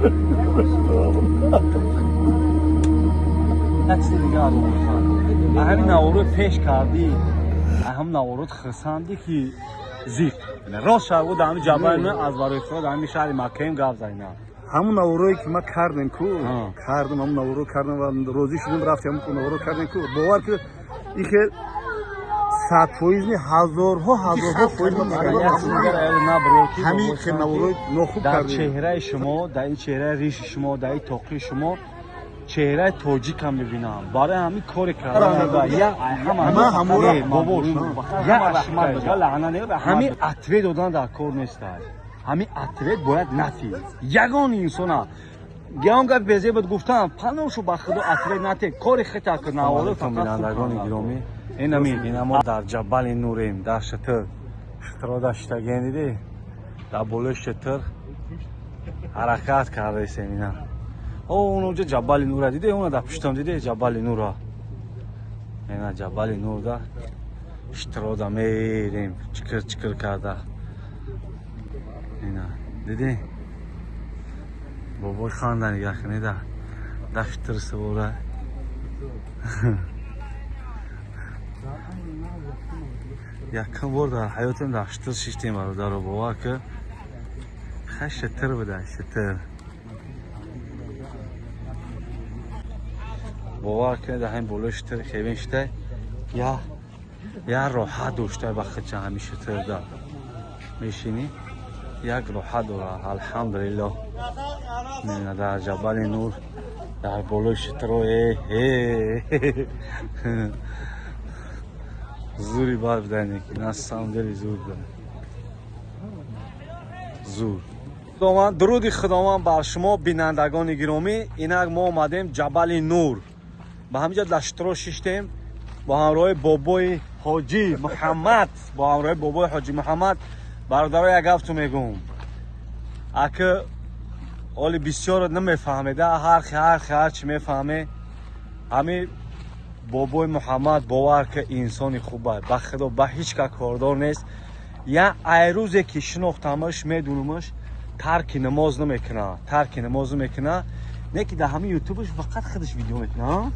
Як чизи дига гуфтам. Ҳамин наворо пеш кардӣ, ҳам наворот хурсандӣ ки зиқ. Рост шаву дар ҳамин ҷабали Нур аз барои худо дар ҳамин шаҳри Маккаем гап занем. Ҳамун наворое ки ман кардем ку, кардам, ҳамун наворо кардам ва розӣ шудем, рафтем, ҳамун наворо кардем ку. Бовар ки ихе 100% не, ҳазорҳо ҳазорҳо фоиз ман ҳамин хел наворои нохуб дар кардем. Чеҳраи шумо, дар ин чеҳраи риши шумо, дар ин тоқии шумо чеҳраи тоҷикам мебинам. Барои ҳамин коре кардам. Бобош, ҳамин ответ додан дар кор нестад. Ҳамин ответ бояд натӣ ягон инсона. Ягон гап безебат гуфтам, паношу ба худо, ответ нате, кори хита кун, наворо фақат. Бинандагони гиромӣ, инамин. Ина мо дар Ҷабали Нурем, дар шитр шитро даштаген дидӣ, дар болои шитр ҳаракат кардаистем. Ина о онҷо Ҷабали Нура диде, она дар пуштам диде Ҷабали Нура. Ина Ҷабали Нурда шитрода мерем, чикир чикир карда. Ина дидӣ, бобои ханда нигаҳ кунеда, дар шитр сувора. Якум бор дар ҳаётем дар шитр шиштем, бародаро, бовар ки хай шитр буда, шитр. Бовар кунед, ҳамин болои шитр хевен шита я роҳат дошта ба худча. Ҳамин шитрда мешинӣ, як роҳат дора. Алҳамдулиллоҳ, мена дар Ҷабали Нур дар болои шитро зури бар бидане ки на самом деле зур буда, зур. Худованд, дуруди Худованд бар шумо, бинандагони гиромӣ. Инак мо омадем Ҷабали Нур, ба ҳаминҷа дар шитро шиштем бо ҳамроҳи бобои ҳоҷӣ Муҳаммад, бо ҳамроҳи бобои ҳоҷӣ Муҳаммад. Бародаро, як гапту мегӯм, аки оли бисёр намефаҳмеда, ҳархи ҳархи ҳарчи мефаҳме. Ҳами бобои Муҳаммад, бовар ки инсони хуба, ба худо ба ҳеҷ ка кордор нест. Я айрӯзе ки шинохтамаш, медунумаш, тарки намоз намекуна, тарки намоз намекуна. Не ки дар ҳамин ютубаш фақат худаш видео мекуна.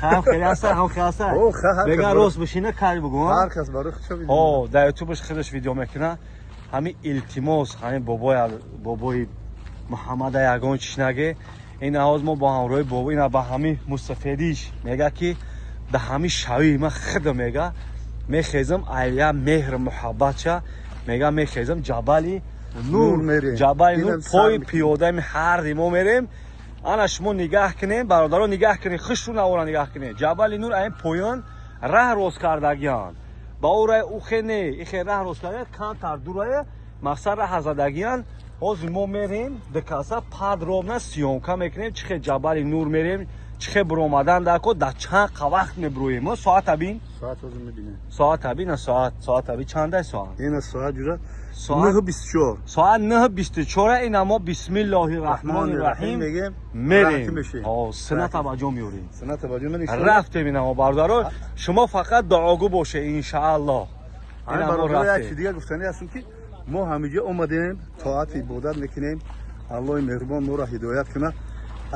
Ҳам хеле аста, ҳам хеле аста. Мега рост бишина, кай бугу. Ҳар кас барои худша видео. Ҳо, дар ютубаш худаш видео мекуна. Ҳамин илтимос, ҳамин бобои Муҳаммада ягон чиш наге. Ин ҳоз мо бо ҳамроҳи бобо ина ба ҳамин мустафедиш мега ки да ҳамин шавӣ ман худо мега мехезам, ая меҳр муҳаббатша мега мехезам Ҷабали Нур мерем. Ҷабали Нур Инам сар пои мекунем. пиёдами ҳар мо мерем. Ана шумо нигаҳ кунем, бародаро, нигаҳ кунем, хушру навора нигаҳ кунем. Ҷабали Нур аин поён раҳ рост кардагианд, ба ӯ раи ухе не, ихе раҳ рост карда, камтар дурая мақсад раҳ задагианд. Ҳозир мо мерем дикаса подробно съёмка мекунем, чӣ хел Ҷабали Нур мерем, чӣ хел буромадан дар ко, дар чанд қа вақт мебуроем. Мо соата бин. Соат ҳозир мебинем. Соата бин, соат, соата би, чандай соат? Ина соат ҷура Соат 9:24. Соат 9:24. Ина мо бисмиллоҳи раҳмони раҳим мегем, мерем. мешем. Ҳо, сунната ба ҷо меорем. Сунната ба ҷо мерем. Рафтем. Ина мо, бародаро, шумо фақат дуогӯ боше, иншааллоҳ. Ҳамин Ина мо бародаро, як рафтем. чиз дига гуфтанӣ ҳастем ки мо ҳамиҷа омадем, тоату ибодат мекунем. Аллоҳи меҳрубон моро ҳидоят кунад.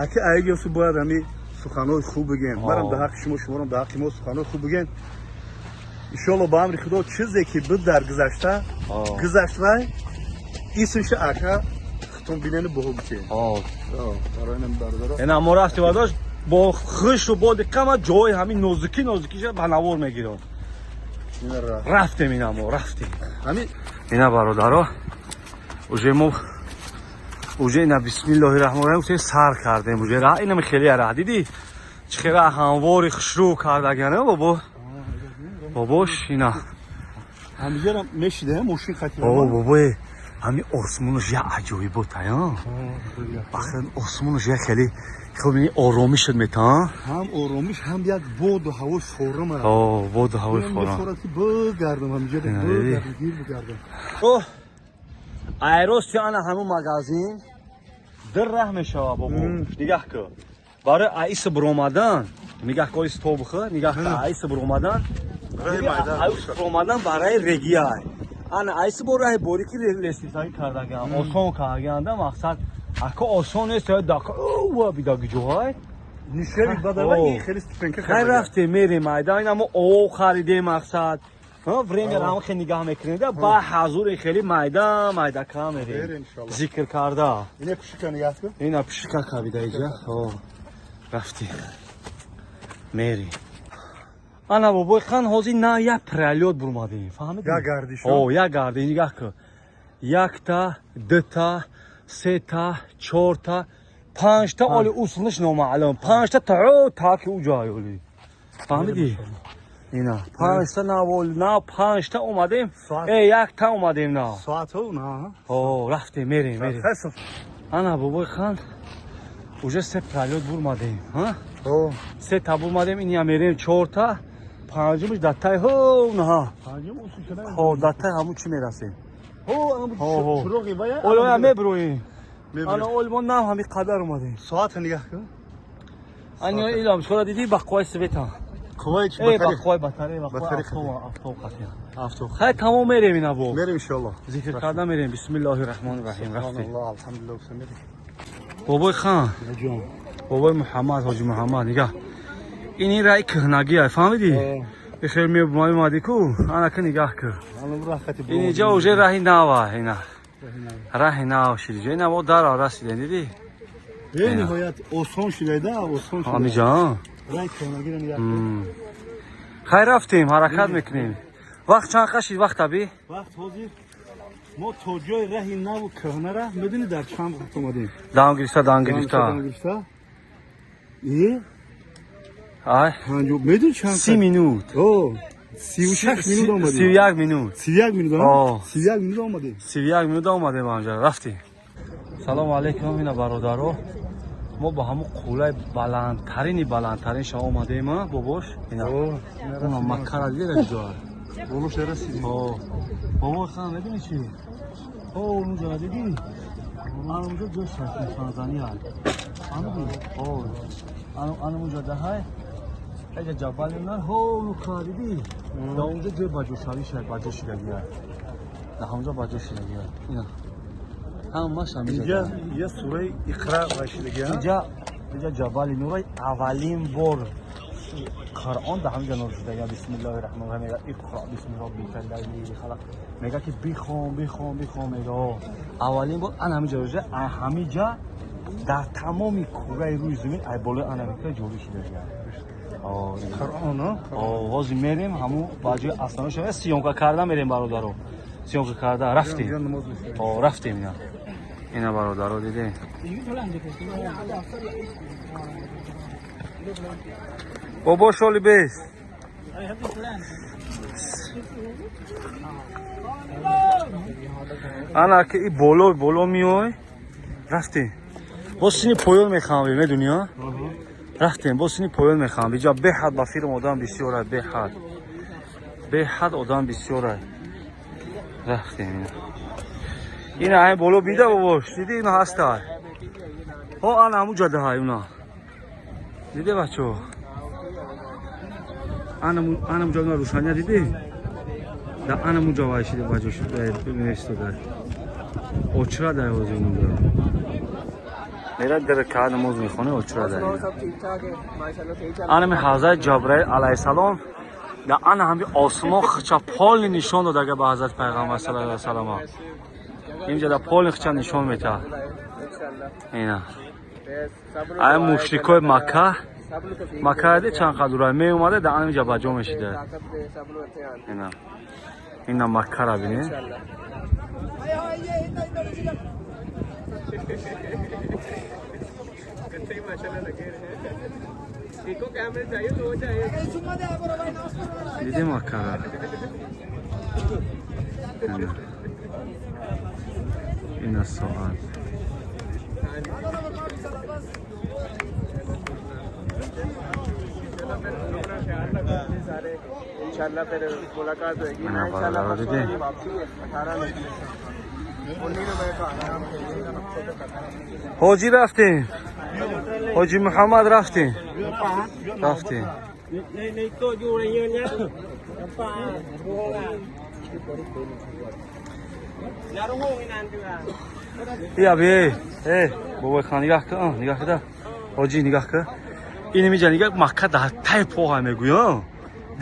Аки аиҷосу бояд ҳами суханҳои хуб бигем. Марам дар ҳаққи шумо, шуморам дар ҳаққи мо суханҳои хуб бигем. Иншоалло, ба амри Худо, чизе ки буд дар гузашта, гузашт, вай исмша ака хутун бинену боҳо битем. Барои ин бародаро. Ина мо рафтем, бардош, бо хушу бо диққама ҷои ҳамин нозукӣ нозукиша ба навор мегирам. Ина рафт. Рафтем, ина мо рафтем. Ҳамин. Ина бародаро, уже мо уже ина бисмиллоҳи раҳмони раҳим гуфтем, сар кардем уже раҳ. Инами хеле раҳ дидӣ, чӣ хела ҳамвори хушрӯ кардагиана бобо, бобош, ина. Ҳамиҷарам мешида мошин хати. О, бобое, ҳамин осмонаш як аҷоибот ая. Бахел осмонаш як хеле хуб оромӣ шуд мета. Ҳам оромиш, ҳам як боду ҳавои форам. О, боду ҳавои форам. Мефорад ки бигардам ҳамиҷа, Ина, диди? бигардам, гир бигардам. О, айрости ана ҳамун магазин дир раҳ мешава, бобо. Нигаҳ кун, барои аиси буромадан, нигаҳ кор, истобухӣ, нигаҳ кун, аиси буромадан. Раҳи майдан. Аиси буромадан барои региай. Ана аиси бо раҳи борики лестницагӣ кардагиан, осон кардагианда мақсад. Ако осон нест, дака ова бида гиҷоҳай. Нишеви бадава и хеле ступенька. Хай рафтем, мерем майда. Ина мо ов харидем мақсад. Время рам хе нигаҳ мекунем да ба ҳазури хеле майда майда ка мерем. Зикр карда. Ина пушика нигаҳ кун. Ина пушика кабида иҷа. Хо. Рафтем. Мерем. Ана бобой хан ҳозир на як пролёт бурмадем. Фаҳмидӣ? Як гардиш. О, як гардиш нигаҳ кун. Якта, дута, сета, чорта, панҷта оли усулиш номаълум. Панҷта то таки уҷай оли. Фаҳмидӣ? Ина панҷта навол на панҷта омадем. Якта омадем на. Соатҳо на. О, рафтем, мерем, мерем. Ана бобой хан уже се пролёт бурмадем, ҳа? О, сета бурмадем, иня мерем чорта, панҷумш датай ҳо на. Панҷум усул кана. Хо, датай ҳамун чӣ мерасем? Ҳо, ана чуроғи вая. Олоя меброем. Ана ол мо нам ҳами қадар омадем. Соата нигаҳ кун. Ани илам шура дидӣ ба қувваи света. Қувваи чӣ? Ба қувваи батарея, ба қувваи автоб қатия. Автоб. Хай тамом мерем ина бо. Мерем иншоаллоҳ. Зикр карда мерем. Бисмиллоҳир раҳмонир раҳим. Рафтем. Аллоҳ алҳамдулиллоҳ мерем. Бобой хан. Ҷон. Бобой Муҳаммад, ҳоҷи Муҳаммад нигаҳ. Ин раи кӯҳнагӣ ай, фаҳмидӣ? Хеле меомадӣ ку, ана ки нигаҳ кун. Ин иҷа уже раҳи нава, ина. Раҳи нав шид. Ина мо дар расидем, дидӣ? Бениҳоят осон шудайда, осон шуда. Ҳамиҷа, раҳи кӯҳнагиро нигаҳ кун. Хай рафтем, ҳаракат мекунем. Вақт чанд қашид, вақт аби? Вақт ҳозир мо то ҷои раҳи наву кӯҳнара медонӣ дар чанд вақт омадем? Дам гирифта, дам гирифта. Дам гирифта. Е? Ай. Медонӣ чанд? 30 минут. О, 36 минут омадем. 31 минут. 31 минут, а? 31 минут омадем. 31 минут омадем анҷа, рафтем. Салому алейкум ина бародаро. Мо ба ҳамун қуллаи баландтарини баландтарин ша омадем, а, бобош? Ина. Уна Маккара дидед ҷо? Болош расидем. О. Бобо хан медонӣ чӣ? О, онҷо дидӣ? Ана онҷо ҷои шарфнишонзанӣ ҳаст. Фаҳмидӣ? О. Ана онҷо даҳай. Эҷа ҷабали нар, ҳо, нука дидӣ? Да онҷо ҷои баҷошавӣ шай, баҷо шидагӣ ҳаст. Да ҳамонҷо баҷо шидагӣ ҳаст. Ина. Ҳамаш ҳамиҷа. Инҷа я сураи Иқра вайшидагӣ ҳаст. Инҷа ҷабали Нура аввалин бор Қуръон да ҳамиҷа нозил шудага. Бисмиллоҳир раҳмонир раҳим. Мега иқро бисми роббика ллази халақ. Мега ки бихон, бихон, бихон, мега. Аввалин бор ана ҳамиҷа рӯза, ҳамиҷа дар тамоми кураи рӯи замин ай болои ана ҳамиҷа ҷорӣ шудага. Қуръон, о, ҳозир мерем ҳамун ба ҷои аслано шава съёмка карда мерем бародаро. Съёмка карда рафтем. О, рафтем ина. Ина бародаро дидем. Бобо шоли бес. Ана ки и боло боло миой. Рафтем. Боз сини поён мехоҳам, медуни, а? Рафтем, боз сини поён мехоҳам. Иҷа беҳад ба фирм одам бисёр аст, беҳад. Беҳад одам бисёр аст. Рафтем. Ина ай боло бида бобош, диди ина ҳаста. Ҳо ана ҳамун ҷода ҳай уна. Диде бачо? Ана муҷа уна рӯшания диди? Да ана муҷа вай шида баҷо шуда меистода. Очра дай ҳозир унҷо. Мера дар ракъат намоз мехоне очра дай. Ана ми ҳазрат Ҷабраил алайҳиссалом да ана ҳами осмон хича поли нишон додага ба ҳазрат пайғамбар саллаллоҳу алайҳи васаллам. Инҷа да поли хича нишон метаҳад. Ина. Ай мушрикои Макка Макка де чанд қадр меомада да ана инҷа ба ҷо мешида. Ина. Ина Маккара бинед. Дидем Маккара. Ина соат. Ина бародаро дидем. Ҳоҷӣ рафтем. Ҳоҷӣ Муҳаммад рафтем. Рафтем. Ия бе, бобои хан нигаҳ кун, нигаҳ куда. Ҳоҷӣ нигаҳ кун. Ин миҷа нигаҳ Макка дар тай поға мегӯям.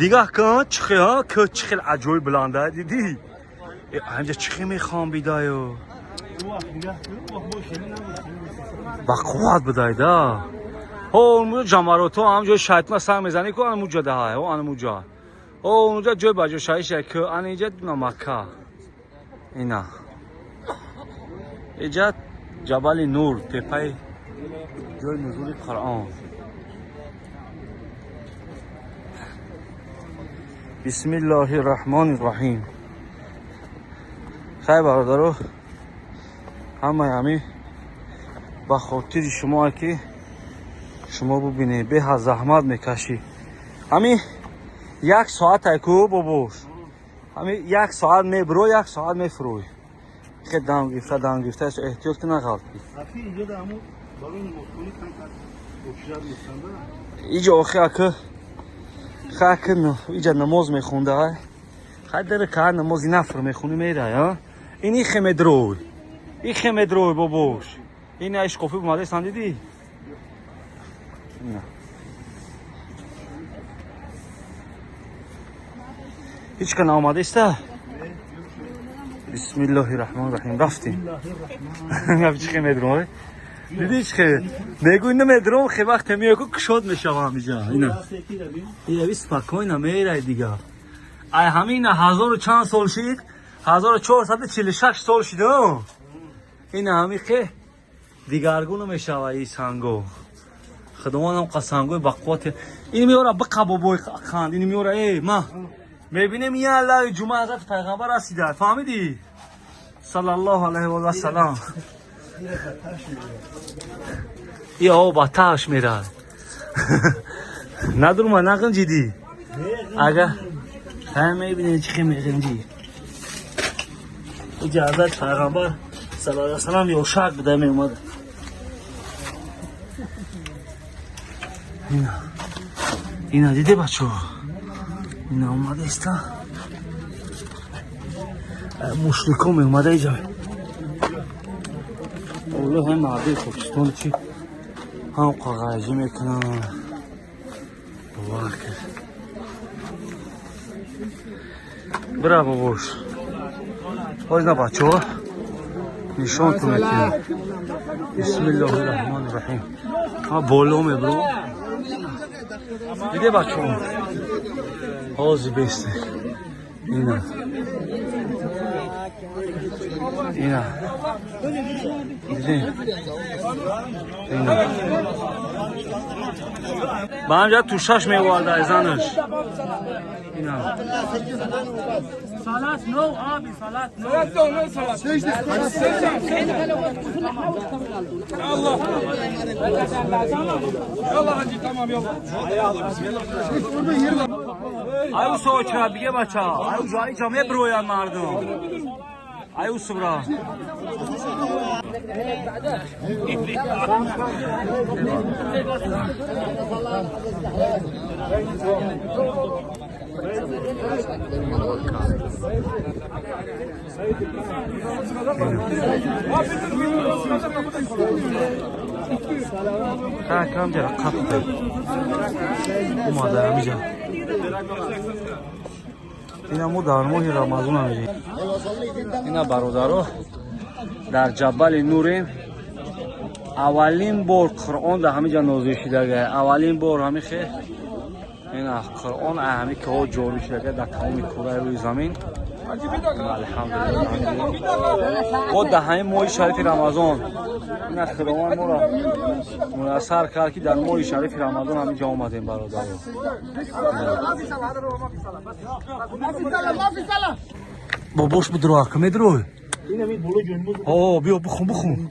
Нигаҳ кун, чихе, ки чихел аҷоиб буланда, дидӣ? Ҳамҷа чихе мехоҳам бидаю. Ба қувват бидайда. Ҳо, онҷо ҷамарото ҳамҷо шайтона сар мезанӣ ку анмуҷа даҳай, ҳо анмуҷа. Ҳо, онҷа ҷой ба ҷо шаиша ку, ан инҷа Макка. Ина. Иҷа Ҷабали Нур, тепаи ҷои нузули Қуръон. Бисмиллоҳи раҳмони раҳим. Хай бародаро, ҳамаи ҳамин ба хотири шумо ки шумо бубинед, беҳад заҳмат мекашӣ. Ҳамин як соат айку бобош. Ҳамин як соат мебро, як соат мефурӯй. Хе дам гирифта, дам гирифта, эҳтиёт ки нағалтӣ. Иҷа охи ака хай иҷа намоз мехонда, хай дар ка намози нафр мехонӣ мерай, а? Ин ихе медрой. Ихе медрой бобош. Ин ай шкофи омадасан дидӣ? Ҳеҷ ка наомадаиста? Бисмиллоҳи раҳмони раҳим. Рафтем. Чихе медрой? Дидӣ чихе? Мегӯй намедром, хе вақте меояй ку кушод мешавам иҷа. Ина. Ина спокойно мерай дига. Ай ҳамин ҳазору чанд сол шид? 1446 сол шид. Ина ҳамин хе дигаргуна мешава и санго. Худовандам қасангои ба қувват. Ин меора биқа бобои қанд, ин меора ма. Мебинем я Аллоҳ ҷумъа ҳазрат пайғамбар расида. Фаҳмидӣ? Саллаллоҳу алайҳи ва саллам. И об ба таш мерад. Надурма нағинҷидӣ. Ага ҳам мебинед чӣ меғинҷӣ. Иҷа ҳазрат пайғамбар саллаллоҳу алайҳи ва саллам ёшак буда меомад. Ина. Ина диде бачо. Ина омадаиста. Мушрико меомада иҷа. Оллоҳ ҳам мардуми Покистон чи ҳам қағайҷӣ мекунанд. Бовар кун. Бира бобош. Ҳоз на бачаҳо нишонтон мекунем. Бисмиллоҳи раҳмони раҳим. Ҳа боло мебро. Диде бачаҳо. Ҳози бесте. Ина. Ина. Диде. Ина. Ба ҳамҷа тушаш меварда занаш. Ина. Salat no abi salat no. Salat no salat. Allah. Yallah hacı tamam yallah. Ай усо ча биге бача. Ай ужа иҷа меброян мардум. Ай усубра. Ха кам ҷара қапта. Омада ҳамиҷа. Ина мо дар моҳи Рамазон ҳамиҷа. Ина бародаро дар Ҷабали Нурем. Аввалин бор Қуръон дар ҳамиҷа нозил шудага. Аввалин бор ҳами хе ина Қуръон ҳами ки ҳо ҷорӣ шудага дар тамоми кураи рӯи замин. Алҳамдулиллаҳ. Бо дар ҳамин моҳи шарифи Рамазон ина Худованд моро муяссар кард ки дар моҳи шарифи Рамазон ҳаминҷа омадем бародаро. Бобош бидро ака медрой? О, биё бихун бихун.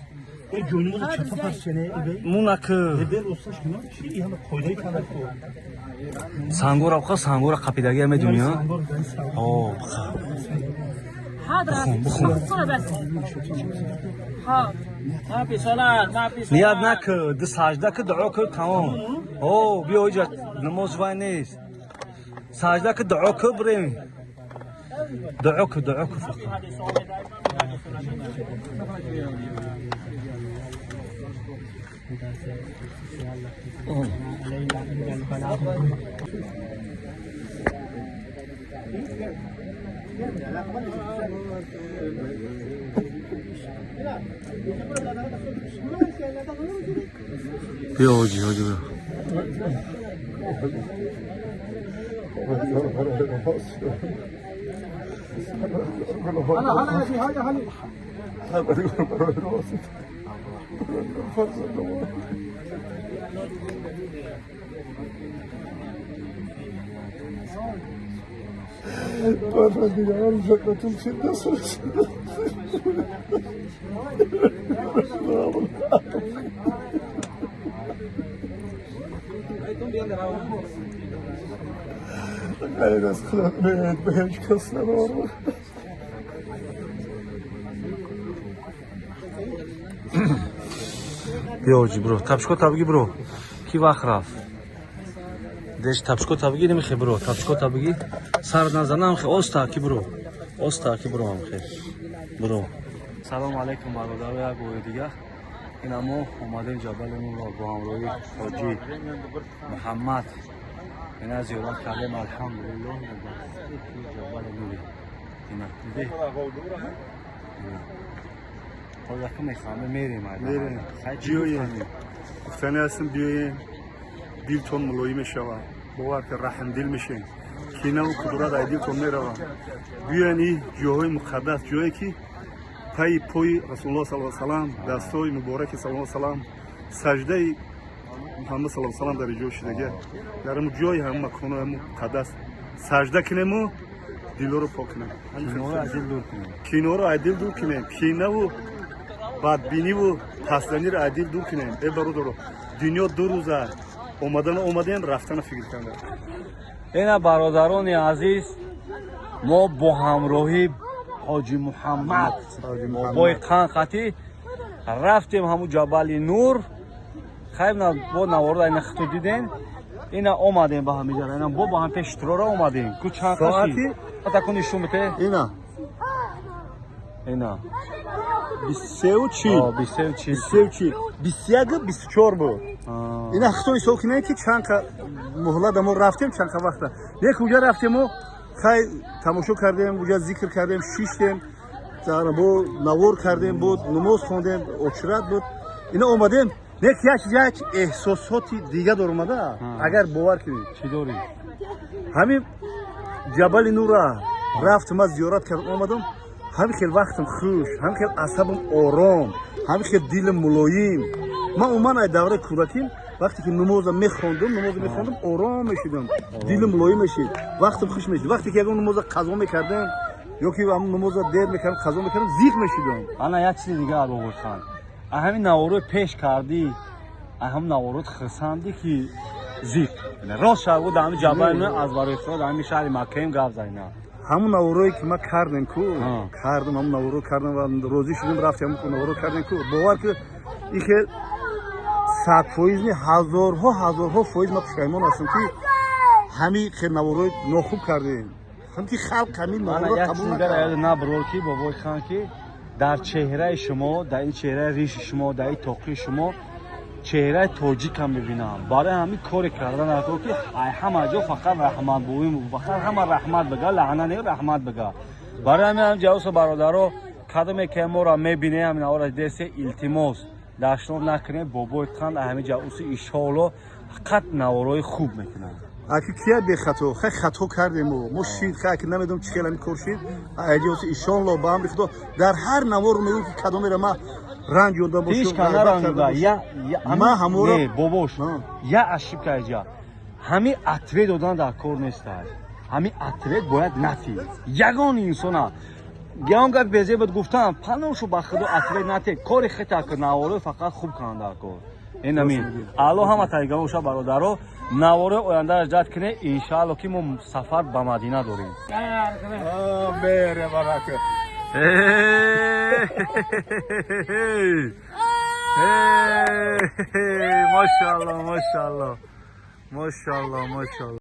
Мунак. Сангора бха, сангора қапидагия медуни, а? О, бха. Бихун, бихун. Ният нак, ду сажда ки дуо ки тамом. О, биё иҷа намоз вай нест. Сажда ки дуо ки бирем. Дуо ки, дуо ки фақат. بیا حاجی، حاجی بیا. بیا حاجی برو تپشکو تبگی برو کی وقت رفت دش تپشکو تبگی نمیخه برو تپشکو تبگی سر نزنم خی اوستا کی برو اوستا کی برو هم خی برو. سلام علیکم برادر، یک گوی دیگه این ما اومدیم جبل نور با همراهی حاجی محمد اینا زیارت کردیم الحمدلله. جبل نور اینا دیدی حالا که میخوام میریم میریم بیاین گفتنی هستم بیاین دلتون ملایم شود باور که رحم دل میشین کینه و کدورت از دلتون میروند. بیاین این جاهای مقدس، جایی که پای پای رسول الله صلی الله علیه و سلم، دستای مبارک صلی الله علیه و سلم، سجده محمد صلی الله علیه و سلم در جای شده، در اون جای هم مکان مقدس سجده کنیم و دل رو پاک کنیم، کینه رو از دل دور کنیم، کینه و بدبینی و پسدنی رو از دل دور کنیم. ای برادر، دنیا دو روزه، اومدن اومدن رفتن فکر کردن. اینا برادران عزیز، ما با همراهی حاجی محمد بابای قند قطی رفتیم همون جبل نور. خیلی با نوارد اینا خطو دیدین، اینا اومدیم با هم اینجا، اینا با هم پیش ترورا اومدیم. کو چند ساعتی؟ حتی کنی شومته؟ اینا اینا 23:40 23:40 21 24 بود. اینا خطو حساب کنید که چند مهلت ما رفتیم، چند وقت یک اونجا رفتیم و خیلی تماشا کردیم، اونجا ذکر کردیم، شیشتیم، با نوار کردیم، بود نماز خوندیم، اچرت بود. اینا اومدیم یک یک احساسات دیگه دور اومده. اگر باور کنید چی داری؟ همین جبل نور رفتم از زیارت کردم اومدم، همین خیلی وقتم خوش، همین خیلی عصبم آرام، همین خیلی دلم ملایم. من عموما از دوره کودکیم وقتی که نماز میخوندم آرام میشدم، دلم ملایم میشد، وقتم خوش میشد. وقتی که یکم نماز قضا میکردم یا که همون نماز دیر میکردم قضا میکردم زیق میشدم. انا یک چیز دیگه بابا خان، همین نوارو پیش کردی، هم نوارو خرساندی که زیق راست شد بود. همین جبل از برای خدا همین شهر مکه هم گفت اینا همون نوارایی که ما کردیم کو کردم، همون نوارو کردم و روزی شدیم رفتیم همون نوارو کردیم کو. باور که این که 100 فایز نی، هزارها هزارها فایز ما پشیمان هستم که همین خیر نوارو ناخوب کردیم، هم که خلق همین نوارو قبول نکرد. نه برور کی بابای خان که در چهره شما، در این چهره ریش شما، در این توقی شما چهره تاجیک هم میبینم. برای همین کار کردن نکن که همه جا فقط رحمت بویم، فقط همه رحمت بگه، لعنه نه رحمت بگه. برای همین هم جوس برادرو کدوم که ما را میبینه همین آره دست التماس داشتن نکنه بابای قند همین جوس ان شاء الله فقط نوارای خوب میکنن. اگه کیا به خطا خیلی خطا کردیم و ما شید خیلی که نمیدونم چی خیلی کار شید اجازه ان شاء الله با امر خدا در هر نوار میگم که کدوم را ما رنج یونده باشم، هیچ کار رنج یا ما همورا نه باباش یا اشیب کجا همین اتوی دادن در کار نیست، همین اتوی باید نتی یگان انسانا گیام گفت بیزه بود گفتم پنوشو با خدا اتوی نتی کار خطا که نوارو فقط خوب کن در کار. این امین الله هم تایگاه باشه برادرو نوار آینده اجرا کنه ان شاء الله که ما سفر به مدینه داریم. بره برکه. ماشاءالله ماشاءالله ماشاءالله ماشاءالله.